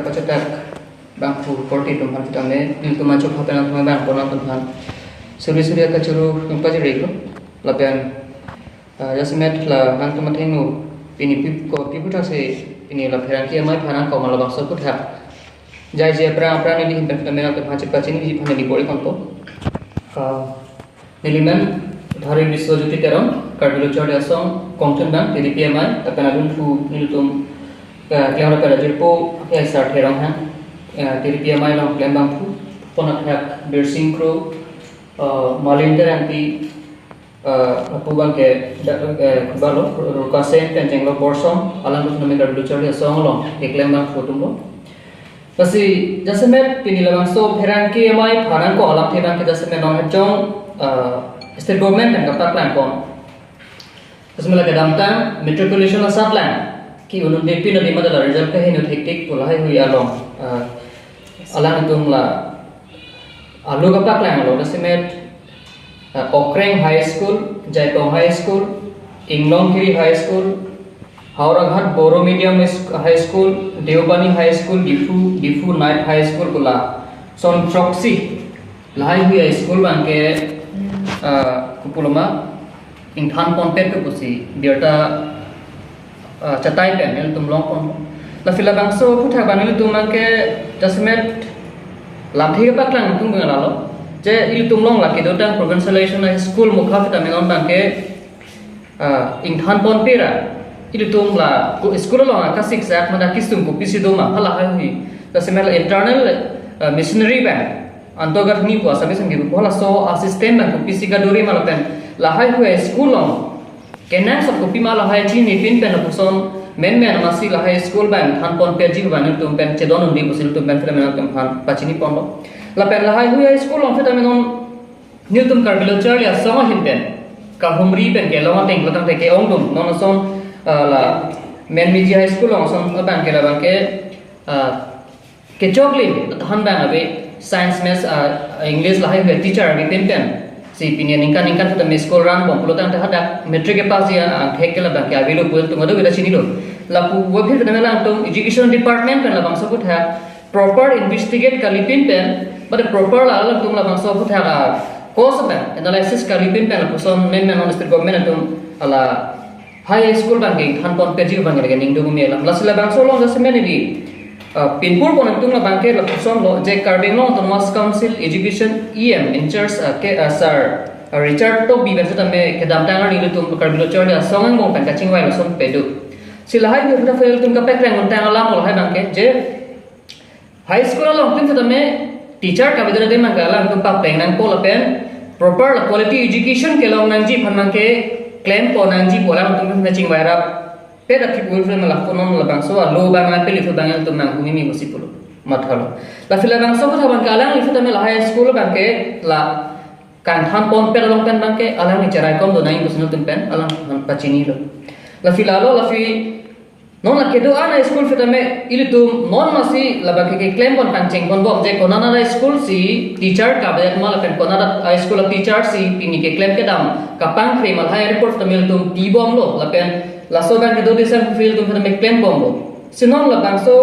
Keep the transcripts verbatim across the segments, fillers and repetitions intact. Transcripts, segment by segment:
kachetak bangphu korte atum aphan sitame, nelitum anchot hapen atum bang kono atum aphan suri suri akachuru nangpajir-iklo. Lapen, ah, jasemet la nangtum athengno pini pi ko pi aphuthak si pini la pherangke amei aphan nangkok ma labangso aphuthak jaiji aphrang aphrang neli ahin pen sitame nangtum aphan chepachiniji aphan neli bor-i ponpo. Ah, neli men Dhari Biswajyoti Terang, Karbi Lo Charli Asong kongchun abang, T D P amei, lapen adunthu nelitum, eh, klem rape rajirpo, eh, Sarthe Ronghang, eh, T D P amei along klem bangphu, pon athak Birsing Kro, eh, Malin Terangpi, eh, lapu abangke, da-, eh, kubalo, Rukasen, Penjenglo Borsong, alang kusnami Karbi Lo Charli Asong along, keklem bangphu atumlo. Lasi jasemet pini labangso pherangke amei aphan nangkok alamthe abangke jasemet non hejong, eh, state government pen kapaklang pon. Jasemet la kedamtang matriculation asatlang ke-un-un-e pin adi mate la result kehingno thektik pu lahaihui along, eh, alanglitum la alo kapaklang lo jasemet, eh, Okreng High School, Jaipong High School, Inglongkiri High School, Howraghat Bodo Medium Is-, High School, Deopani High School, Diphu, Diphu Knight High School pu lason throksi lahaihui a-school abangke, ah, kopulo ma, ingthan ponpet ke pusi birta, ah, chatai pen nelitum long pon. Lasi labangso aphuthak abang nelitum abangke jasemet lamthe kapaklang atum abang lalo. Je ilitum along la kedotang provincialization a-school mukha sitame non abangke, ah, ingthan ponpe ra, ilitum la ko school along akasik sak mate akesung kopisi do ma halahaihui. Jasemet la internal, ah, missionary abang, Antogat ni pu Assamese nangkipu halaso a-system abang kopisi kaduri ma lapen lahaihui a-school along kenangsot kopi ma lahai chinipin pen lapuson menmen amatsi lahai school abang than ponpetji abang nelitum pen chedon un-e pusi nelitum pen sitame nangtum aphan pachini ponlo. Lapen lahaihui a-school along sitame non nelitum Karbi Lo Charli Asong ahin pen kahumri pen kelong ateng lo tangte ke-ongdung non ason, ah, la Menmiji High School along ason abangke labangke, ah, kechoklim tahan abang ave science, maths, ah, English lahaihui teacher avepin pen si pini aningkan ningkan sitame school run bom pulo tangte hadak matric kepass ji angthek ke labangke avelo pu nelitum kadokave ta chinilo. Lapu aphi sitame alangtum education department pen labangso aphuthak proper investigate kalipin pen, mate proper la alangtum labangso aphuthak a-cause pen analysis kalipin pen lapuson menmen non state government atum hala high school abangke ingthan ponpetji abangke lake ning do kumi alam. Lasi labangso along jasemet neli, ah, pinpur pon atum abangke lapuson lo je Karbi Anglong Autonomous Council Education E M in charge, ah, ke, ah, sir, ah, Richard Tokbi pen sitame kedamtang arni ilitum Karbi Lo Charli Asong angbong pen kachingvai lason pado. Si lahai ilitum kapekreng untang alam lo lahai abangke je high school along tin sitame teacher kavedetde abangke alangtum papeng nangpo lapen proper la quality education kelong nangji aphan abangke klem pon nangji pu alangtum chingvai rapet athip ul film la konon labangso alo abang nangpeli thu abang nangtum nang humi mi musi pulo mathalo. Lasi labangso aphuthak abangke alangli sitame lahai school abangke la kangthan ponpet along pen abangke alangli cherai kom do nangji pusi nelitum pen alangtum aphan pachinilo. Lasi lalo lasi non la kedo-an a-school sitame ilitum non amatsi labangke keklem pon pangcheng pon bom je konat a-school si teacher kavedet ma lapen konat a-school a-teacher si pini keklem kedam kapangkre ma lahai report sitame ilitum pi bomlo lapen laso abangke do desam field atum sitame klem bomlo. Si non labangso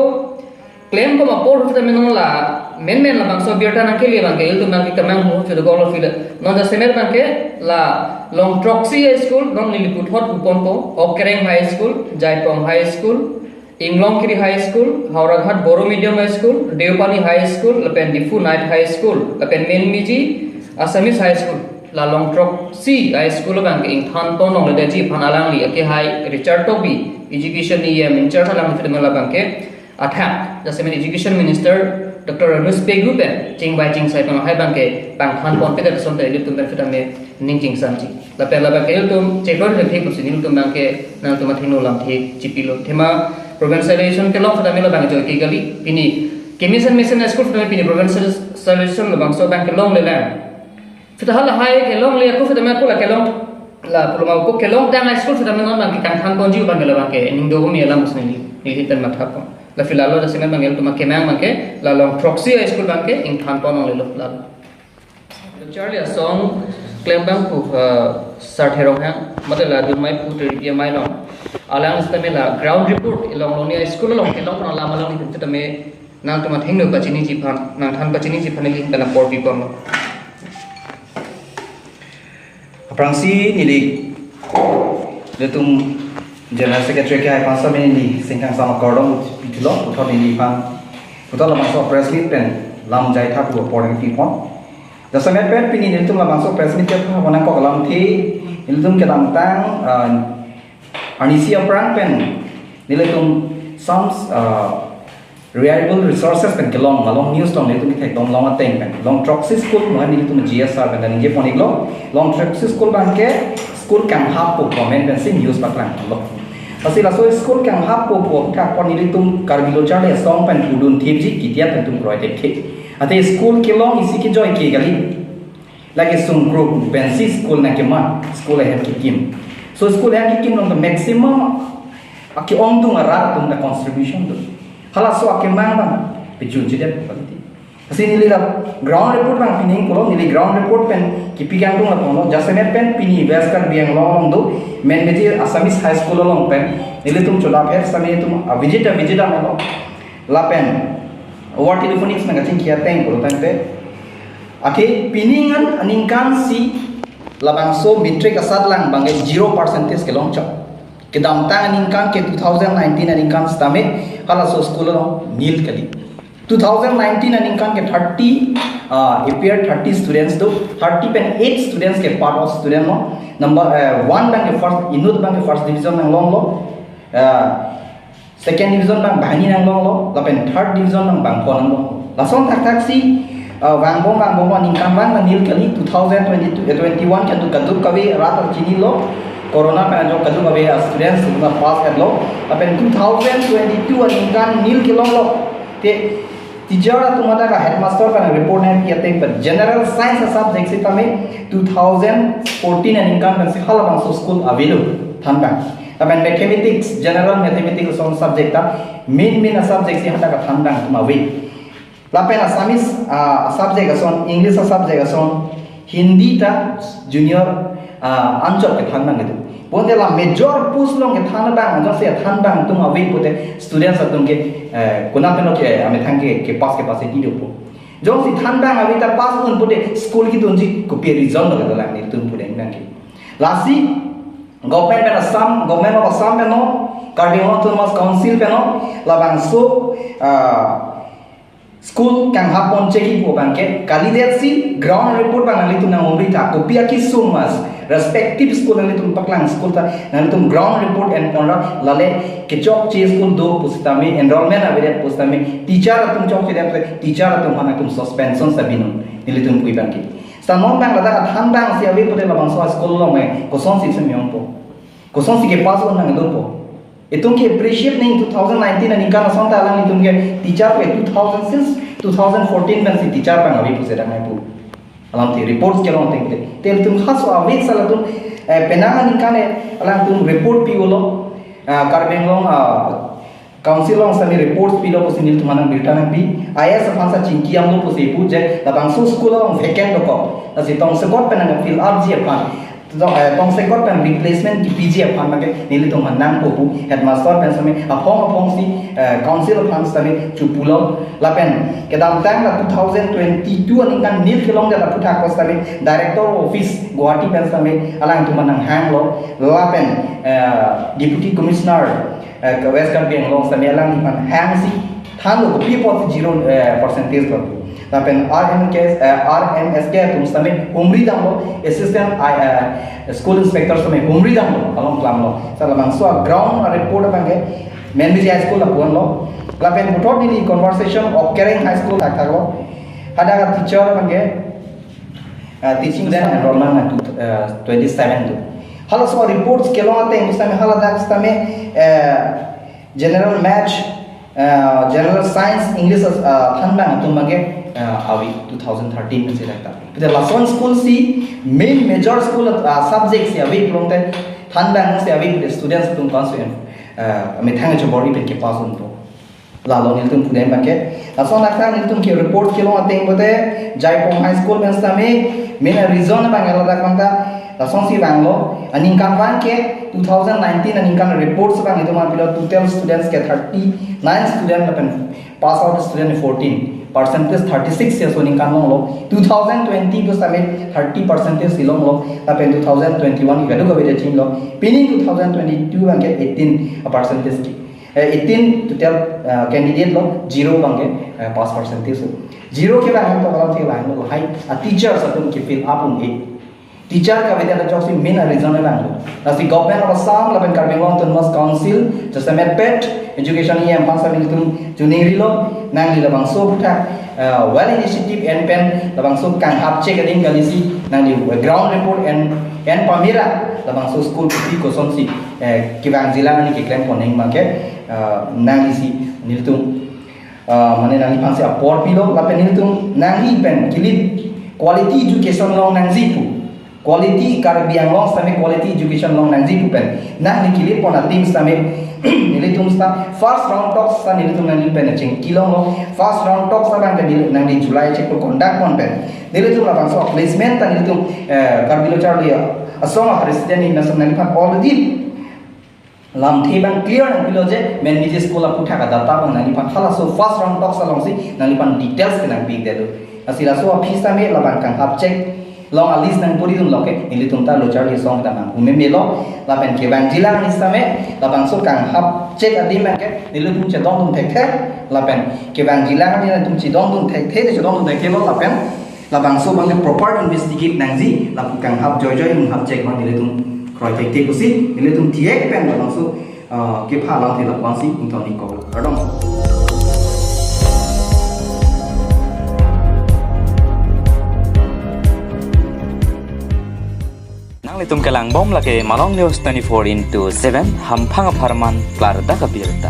klem bom apor sitame non la menmen labangso birta nangkele abangke ilitum abangke kemang ho chudoklo field. Non jasemet abangke la long throksi a-school non neli puthot pu ponpo, Okreng High School, Jaipong High School, Inglongkiri High School, Howraghat Bodo Medium High School, Deopani High School, lapen Diphu Knight High School, lapen Menmiji Assamese High School. La long throksi a-school abangke ingthan pon longledetji aphan alangli akehai Richard Tokbi, Education E M in charge alangli sitame labangke athak jasemet Education Minister Doctor Ranoj Pegu pen chingvai chingsai pen lahai abangke pangthan ponpedet ason ta ilitum pen sitame ning chingsamji. Lapen labangke ilitum chekor pen thek pusi nelitum abangke nangtum athengno lamthe chipilo. Athema provincialization kelong sitame labang joike kali. Pini kemesen mesen a-school sitame pini provincialization labangso abangke longlelang. Sita halahai kelongle ako sitame ako la kelong, la pulo ma ako kelongtang a-school sitame non abangke kangthan ponji abangke labangke ning do kumi alam pusi neli, neli pen matha pon. Lasi lalo jasemet abangke ilitum kemang abangke la long throksi a-school abangke ingthan pon longlelo lalo. Charli Asong klem bangphu, eh, Sarthe Ronghang mate la dunmai pu T D P amei along alang sitame la ground report along longni a-school along kelong pon alam along nelitum sitame Nangtum athengno pachiniji aphan, nangthan pachiniji aphan neli pen apor pipon. Aphrangsi neli nelitum General Secretary ke hai aphan sitame neli sengkang sama kardom pithulo, puthot neliphan, puthot labangso press meet pen lam jaitha pu apor neli pipon. Jasemet pen pini nelitum labangso press meet ke pha bonang kok alamthe, nelitum kedamtang, ah, arnisi aphrang pen nelitum some, ah, reliable resources pen kelong, along news tong nelitum kethekdam long ateng pen, long throksi school, mo nelitum G S R pen ningje pon-iklo, long throksi school abangke school kanghap pu comment pensi news paklanglo. Lasi laso school kanghap pu pu thak pon nelitum Karbi Lo Charli Asong pen pudun thipji, kitia pen tum kroi thekthe. Athe school kelong isi kejoi ke kali. Lake sungkruk pensi school nangkeman, school ahem kekim. So school ahem kekim along the maximum ake-ongdung arat atum ta contribution do. Halaso akemang abang pejun jidet quality. Lasi neli la ground report abang pining pulo, neli ground report pen kipi kangtung lapulo, jasemet pen pini West Karbi Anglong along do, menmeji Assamese High School along pen nelitum chodaphet sitame itum a visit a visit amelo. Lapen over telephonics nangkachingki ateng pulo tangte, athe pining an aningkan si labangso matric asatlang abangke zero percentage kelongchok. Kedamtang aningkan ke two thousand nineteen aningkan sitame halaso school along nil kali. Two thousand nineteen aningkan ke thirty, ah, appear thirty students do, thirty pen eight students ke part of student lo. Number, eh, one abangke first, inut abangke first division nanglonglo. Ah, second division abang banghini nanglonglo, lapen third division abang bangpho nanglonglo. Lason thakthak si, ah, vangbom vangbom aningkan abang nil kali. Two thousand twenty-two, eh, twenty-one ke kaduk kave rat chinilo. Corona pen ajok kaduk kave, ah, students na pass etlo. Lapen two thousand twenty-two aningkan nil kelonglo. Te teacher atum hadak headmaster pen report nangpi ateng pen general science subject sitame two thousand fourteen aningkan pensi halabangso school avelo thanbang. Lapen mathematics, general mathematics ason subject ta main main subject si hadak thanbang atum ave. Lapen Assamese, ah, subject ason, English subject ason, Hindi ta junior, ah, anchot kethanbang itu. Bonta la major post along kethanbang, jongsi thanbang atum ave pute students atum ke, eh, konat pen ke amethang ke, ke pass capacity dopo. Jongsi thanbang ave ta pass un pute school kidunji kopi reason lo kedo lang nelitum pudeng nangke. Lasi government pen Assam, government of Assam pen no, Karbi Anglong Autonomous Council pen no, labangso, ah, school kanghap ponchekji pu abangke kalidet si ground report abang nanglitum nang-umri tha, kopi akesung mas respective school nanglitum paklang school ta nanglitum ground report enpon ra, lale kechokche school do pusitame, enrollment avedet pusitame, teacher atum chokchedet, teacher atum aphan nangtum suspension sa binong nelitum pu abangke. Seta non abang ladak thanbang si ave pute labangso school along me kosonsi semyongpo, kosonsi kepass un nangdopo. Itum ke appreciate nang two thousand nineteen aningkan ason ta alanglitum ke teacher ke two thousand, since two thousand fourteen pensi teacher abang ave pusi dak nangpu. Alamthe reports kelong ateng te. Te itum halaso ave si latum, eh, penang aningkan, eh, alangtum report pi-ulo. Ah, Karbi Anglong, ah, Council along sitame reports pilo pusi nelitum anang birta nangpi. I A S aphan sa chingki damlo pusi pu je labangso school along vacant dokok. Lasi tongsekot pen nang fill up ji aphan, to, eh, tongsekot pen replacement kipiji aphan abangke nelitum aphan nangpo pu headmaster pen sitame aphong aphong si, eh, council aphan sitame chopulo. Lapen kedamtang la two thousand twenty-two aningkan nil kelongdet aphuthak ko sitame director office Guwahati pen sitame alangtum aphan nanghanglo. Lapen, eh, deputy commissioner, eh, West Karbi Anglong sitame alangliphan hangsi thanlo kopi apotsi zero, eh, percentage lo. Lapen R M K, eh, R M S K atum sitame humri damlo, assistant, eh, school inspector sitame humri damlo, along klamlo. Seta labangso ground report abangke Menmeji High School lapu-anlo. Lapen puthot neli conversation of Kereng High School thakthaklo. Hadak teacher abangke, eh, teaching student enrollment na tu, eh, twenty-seven tu. Halaso reports kelong ateng sitame haladak sitame, eh, general maths, eh, general science, English, eh, thanbang atum abangke, eh, ave two thousand thirteen pensi dak ta. Pute lason school si main major school, eh, subject si ave pulote thanbang si ave pute students atum konat si, eh, methang chobor-i pen kepass unpo. Lalo nelitum pudeng abangke. Lason akhang nelitum ke report kelong ateng pute Jaipong High School pen sitame main reason abang ladak abang ta Lasonsi vanglo, aningkanvang ke two thousand nineteen aningkan report si vang itum apilo total students ke thirty-nine student lapen pass out student fourteen, percentage thirty-six ya so ningkan longlo. Two thousand twenty pu sitame thirty percentage si longlo, lapen two thousand twenty-one ke kadokave chenglo. Pini two thousand twenty-two vang ke eighteen percentage ke, eh, eighteen total, eh, candidate lo, zero vang ke, eh, pass percentage lo. Zero ke vang to kalam si vanglo, hai, a teachers atum ke fill up un-e. Teacher kave ta ajoksi main reason vanglo. Lasi Government of Assam lapen Karbi Anglong Autonomous Council jasemet pet education E M aphan sitame nelitum chiningrilo, nangli labangso aphuthak, eh, well initiative en pen labangso kanghap chek adim kalisi nangli ground report en, en pamera labangso school kopi kosonsi, eh, kevangjilang ani keklem poneng abang ke, eh, nanglisi nelitum, eh, mane nangliphansi apor pilo lapen nelitum nangli pen kilit quality education long nangji pu. Quality Karbi Anglong sitame quality education long nangji pu pen nangli kilit pon adim sitame nelitum sita first round talk sita nelitum nangli pen chingki longlo. First round talk sita abang ke neli, nangli July chek pu conduct pon pen nelitum labangso placement ta nelitum, eh, Karbi Lo Charli Asong a president ni nasa nangliphan already lamthe abang clear nangpilo je, Menmiji school aphuthak a data abang nangliphan halaso first round talk alongsi nangliphan details ke nangpidetlo. Lasi laso aphi sitame labang kanghap chek long a list nangpuri dunlo ke, nelitum ta Lo Charli Asong ta nang umemelo, lapen kevangjilang ani sitame labangso kanghap chek adim abang ke nelitum chedondun thekthe, lapen kevangjilang ani nangtum chedondun thekthe, chedondun thekthelo, lapen labangso abang ke proper investigate nangji, lapu kanghap joijoi, kanghap chek abang nelitum kroi thekthe pusi nelitum thiek pen labangso, ah, kepha alamthe lapu-ansi ingthon-iklo. Kardom. Nanglitum kelangbom lake Malong News twenty-four into seven, hamphang apharman klardak abirta.